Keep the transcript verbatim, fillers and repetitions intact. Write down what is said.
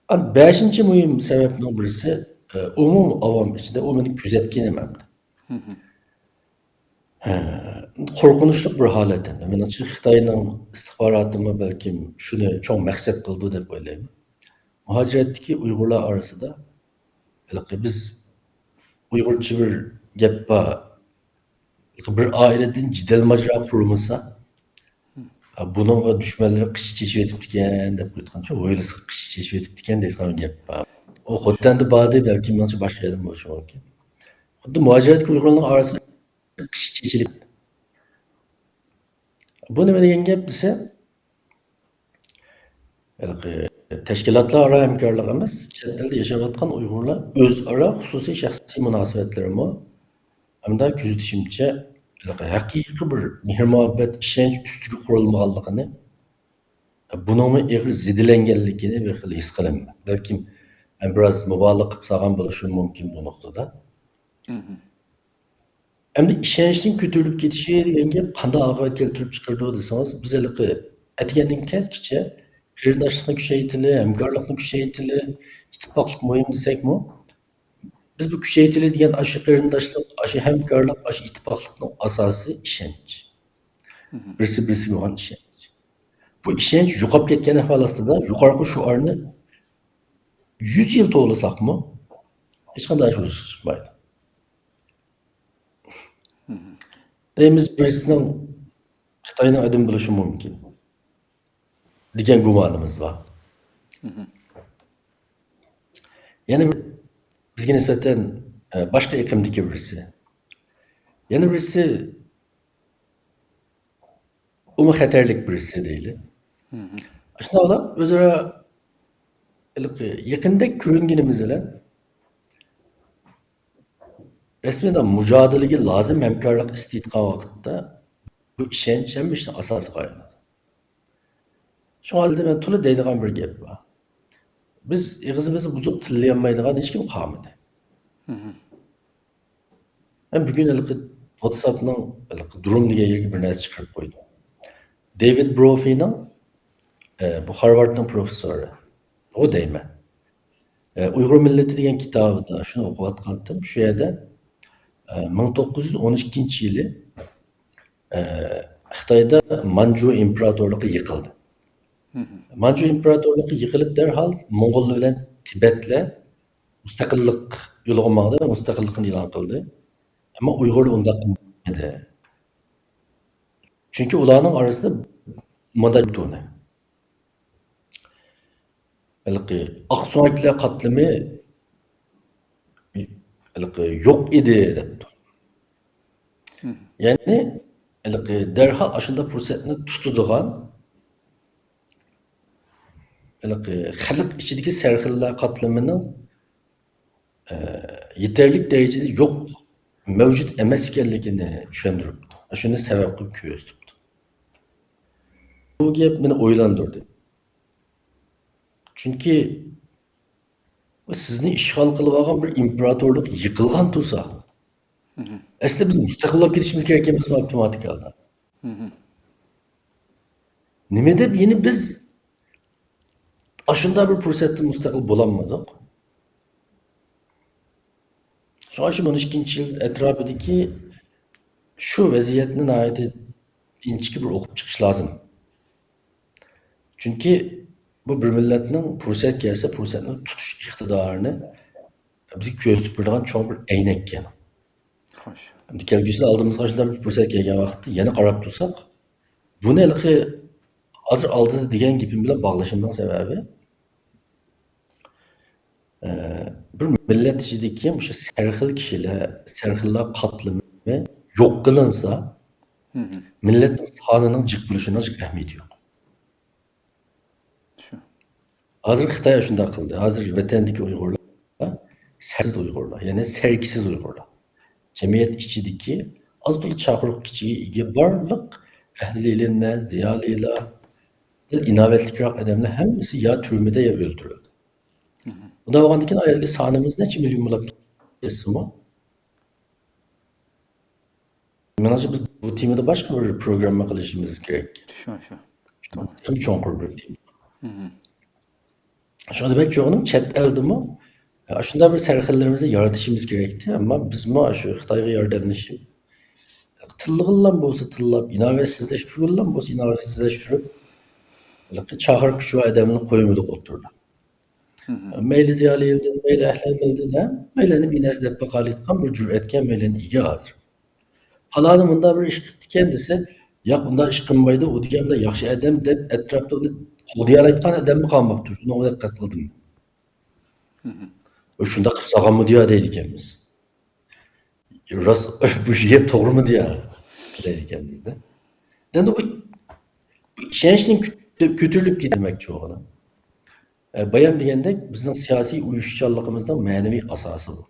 ئان بەشىنچى مۇھىم سەۋەبنىڭ بىرسى، ئە، ئومۇمىي ئاۋام ئىچىدە ئۇ مېنى كۆزەتكىنىم ھەمدە. ھە، قورقۇنچلۇق بىر ھالەت ئەمدى. مېنىڭچە خىتاينىڭ ئىستىخباراتىمۇ بەلكىم شۇنى چوڭ مەقسەت قىلىدۇ دەپ ئويلايمەن. مۇھاجىرەتتىكى ئۇيغۇرلار ئارىسىدا ھېلىقى بىز ئۇيغۇرچە بىر گەپ بار، بىر ئائىلىدىن جېدەل ماجىرا قۇرمىسا، بۇنىڭغا دۈشمەنلىرى قىچا چېچىۋېتىپتىكەن دەپ قويۇۋاتقانچۇ، ھويلىسىغا قىچا چېچىۋېتىپتىكەن دەيدىغان گەپ بار. ئۇ خوتەندە باردى، بەلكىم مېنىڭچە باشقا يەردىن بولۇشى مۇمكىن. خۇددى مۇھاجىرەتتىكى ئۇيغۇرلارنىڭ ئارىسىدا قىچا چېچىلىپ. بۇ نېمە دېگەن گەپ دېسە، ھېلىقى تەشكىلاتلار ئارا ھەمكارلىق ئەمەس، چەت ئەلدە ياشاۋاتقان ئۇيغۇرلار ئۆزئارا خۇسۇسىي شەخسىي مۇناسىۋەتلىرىمۇ، ھەمدە كۆزىتىشىمچە، ھېلىقى ھەقىقىي بىر مېھىر-مۇھەببەت، ئىشەنچ ئۈستىگە قۇرۇلمىغانلىقىنى، بۇنىڭمۇ ئېغىر زېدىلەنگەنلىكىنى بىر خىل ھېس قىلىمەن. بەلكىم مەن بىراز مۇبالىغە قىلىپ سالغان بولۇشۇم مۇمكىن بۇ نۇقتىدا. مھم. ئەمدى ئىشەنچنىڭ كۆتۈرۈلۈپ كېتىشى دېگەن گەپ قانداق ئاقىۋەت كەلتۈرۈپ چىقىرىدۇ دېسىڭىز، بىز ھېلىقى ئەتىگەندىن كەچكىچە قېرىنداشلىقنى كۈچەيتىلى، ھەمكارلىقنى كۈچەيتىلى، ئىتتىپاقلىق مۇھىم دېسەكمۇ، بىز بۇ كۈچەيتىلى دېگەن ئاشۇ قېرىنداشلىق، ئاشۇ ھەمكارلىق، ئاشۇ ئىتتىپاقلىقنىڭ ئاساسى ئىشەنچ. مھم. بىرسى بىرسىگە بولغان ئىشەنچ. بۇ ئىشەنچ يوقاپ كەتكەن ئەھۋال ئاستىدا يۇقىرىقى شوئارنى يۈز يىل توۋلىساقمۇ، ھېچقانداق ئىش ئوتتۇرىغا چىقمايدۇ. مھم. دەيمىز، بىرسىنىڭ خىتاينىڭ ئادىمى بولۇشى مۇمكىن دېگەن گۇمانىمىز بار. مھم. يەنە بىر بىزگە نىسبەتەن، ئە، باشقا ئېقىمدىكى بىرسى. يەنە بىرسى ئۇمۇ خەتەرلىك بىرسى دەيلى. مھم. شۇنداقلا ئۆزئارا ھېلىقى يېقىندەك كۆرۈنگىنىمىز بىلەن رەسمىي مۇجادىلىگە لازىم ھەمكارلىق ئىستەيدىغان ۋاقىتتا بۇ ئىشەنچ ھەممە ئىشنىڭ ئاساسىغا ئايلىنىدۇ. شۇڭا ھازىر مەن تولا دەيدىغان بىر گەپ بار. بىز ئېغىزىمىزنى بۇزۇپ تىللىيالمايدىغان ھېچكىم قالمىدى. مھم. مەن بۈگۈن ھېلىقى ۋاتساپنىڭ ھېلىقى دۇرۇم دېگەن يېرىگە بىر نەرسە چىقىرىپ قويدۇم. دېۋىد بروفىنىڭ، ئە، بۇ خارۋاردنىڭ پروفېسسورى، ئۇ دەيمەن. ئە، ئۇيغۇر مىللىتى دېگەن كىتابىدا شۇنى ئوقۇۋاتقانتىم. شۇ يەردە، ئە، مىڭ توققۇز يۈز ئون ئىككىنچى يىلى، ئە، خىتايدا مانجۇ ئىمپېراتورلۇقى يىقىلدى. مھم. مانجۇ ئىمپېراتورلۇقى يىقىلىپ، دەرھال موڭغۇللار بىلەن تىبەتلەر مۇستەقىللىق يولىغا ماڭدى ۋە مۇستەقىللىقىنى ئېلان قىلدى. ئەمما ئۇيغۇرلار ئۇنداق قىلمىدى. چۈنكى ئۇلارنىڭ ئارىسىدا مۇنداق تۇنى. ھېلىقى ئاقسۆڭەكلەر قاتلىمى ھېلىقى يوق ئىدى دەپتۇ. مھم. يەنى ھېلىقى دەرھال ئاشۇنداق پۇرسەتنى تۇتىدىغان ھېلىقى خەلق ئىچىدىكى سەرخىللار قاتلىمىنىڭ، ئە، يېتەرلىك دەرىجىدە يوق، مەۋجۇت ئەمەس ئىكەنلىكىنى چۈشەندۈرۈپتۇ. شۇنى سەۋەب قىلىپ كۆرسىتىپتۇ. بۇ گەپ مېنى ئويلاندۇردى. چۈنكى سىزنى ئىشغال قىلىۋالغان بىر ئىمپېراتورلۇق يىقىلغان تۇرسا، مھم. ئەسلى بىز مۇستەقىل بولۇپ كېتىشىمىز كېرەك ئەمەسمۇ ئاپتوماتىك ھالدا؟ مھم. نېمە دەپ يەنە بىز ئاشۇنداق بىر پۇرسەتتە مۇستەقىل بولالمىدۇق؟ شۇڭا شۇ ئون ئىككىنچى يىل ئەتراپىدىكى شۇ ۋەزىيەتنى ناھايىتى ئىنچىكە بىر ئوقۇپ چىقىش لازىم. چۈنكى بۇ بىر مىللەتنىڭ پۇرسەت كەلسە پۇرسەتنى تۇتۇش ئىقتىدارىنى بىزگە كۆرسىتىپ بېرىدىغان چوڭ بىر ئەينەككەن. خوش. ئەمدى كەلگۈسىدە ئالدىمىزغا شۇنداق بىر پۇرسەت كەلگەن ۋاقىتتا يەنە قاراپ تۇرساق، بۇنى ھېلىقى ھازىر ئالدىدا دېگەن گېپىم بىلەن باغلىشىمنىڭ سەۋەبى، ئە، بىر مىللەت ئىچىدىكى مۇشۇ سەرخىل كىشىلەر، سەرخىللار قاتلىمى يوق قىلىنسا، مھم. مىللەتنىڭ سانىنىڭ جىق بولۇشىنىڭ جىق ئەھمىيىتى يوق. شۇ. ھازىر خىتاي شۇنداق قىلدى. ھازىر ۋەتەندىكى ئۇيغۇرلار سەرسىز ئۇيغۇرلار، يەنى سەركىسىز ئۇيغۇرلار. جەمئىيەت ئىچىدىكى ئاز تولا چاقىرىق كۈچىگە ئىگە بارلىق ئەھلى ئىلىم ۋە زىيالىيلار، سەل ئىناۋەتلىكراق ئادەملەر ھەممىسى يا تۈرمىدە، يا ئۆلتۈرۈلدى. مھم. بۇنداق بولغاندىن كېيىن، ئايالدىكى سانىمىز نەچچە مىليون بولاپ كەتسىمۇ، مېنىڭچە، بىز بۇ تېمىدا باشقا بىر پروگرامما قىلىشىمىز كېرەك. شۇ، شۇ. تېخىمۇ چوڭقۇر بىر تېما. مھم. شۇڭا دېمەكچى بولغىنىم، چەت ئەلدىمۇ ئاشۇنداق بىر سەرخىللىرىمىزنى يارىتىشىمىز كېرەكتى. ئەمما بىزمۇ شۇ خىتايغا ياردەملىشىپ، تىللىغانلام بولسا تىللاپ، ئىناۋەتسىزلەشتۈرگەنلام بولسا ئىناۋەتسىزلەشتۈرۈپ، ھېلىقى چاقىرىققا چۈشۈرگەن ئادەمنى قويمىدۇق ئوتتۇرىدا. مەيلى زىيالىي ئىلدىن، مەيلى ئەھلى مىللىتىن، ھەممەيلەننى بىر نەرسە دەپ باقالايدىغان بىر جۈرئەتكە ھەممەيلەن ئىگە ھازىر. پالانى مۇنداق بىر ئىش قىپتىكەن دېسە، ياق، ئۇنداق ئىش قىلمايدۇ، ئۇ دېگەن بىر ياخشى ئادەم دەپ ئەتراپتا ئۇنى قوغدىيالايدىغان ئادەممۇ قالماپتۇ. شۇنىڭغا دىققەت قىلدىم. ئۇ شۇنداق قىلىپ سالغانمىدى يا دەيدىكەنمىز. راست، بۇ گەپ توغرىمىدى يا دەيدىكەنمىزدە. ئەمدى بۇ، بۇ ئىشەنچنىڭ كۆتۈرۈلۈپ كېتىلمەكچى بولغىنى. ئە، بايام دېگەندەك، بىزنىڭ سىياسىي ئۇيۇشۇشچانلىقىمىزنىڭ مەنىۋى ئاساسى بۇ.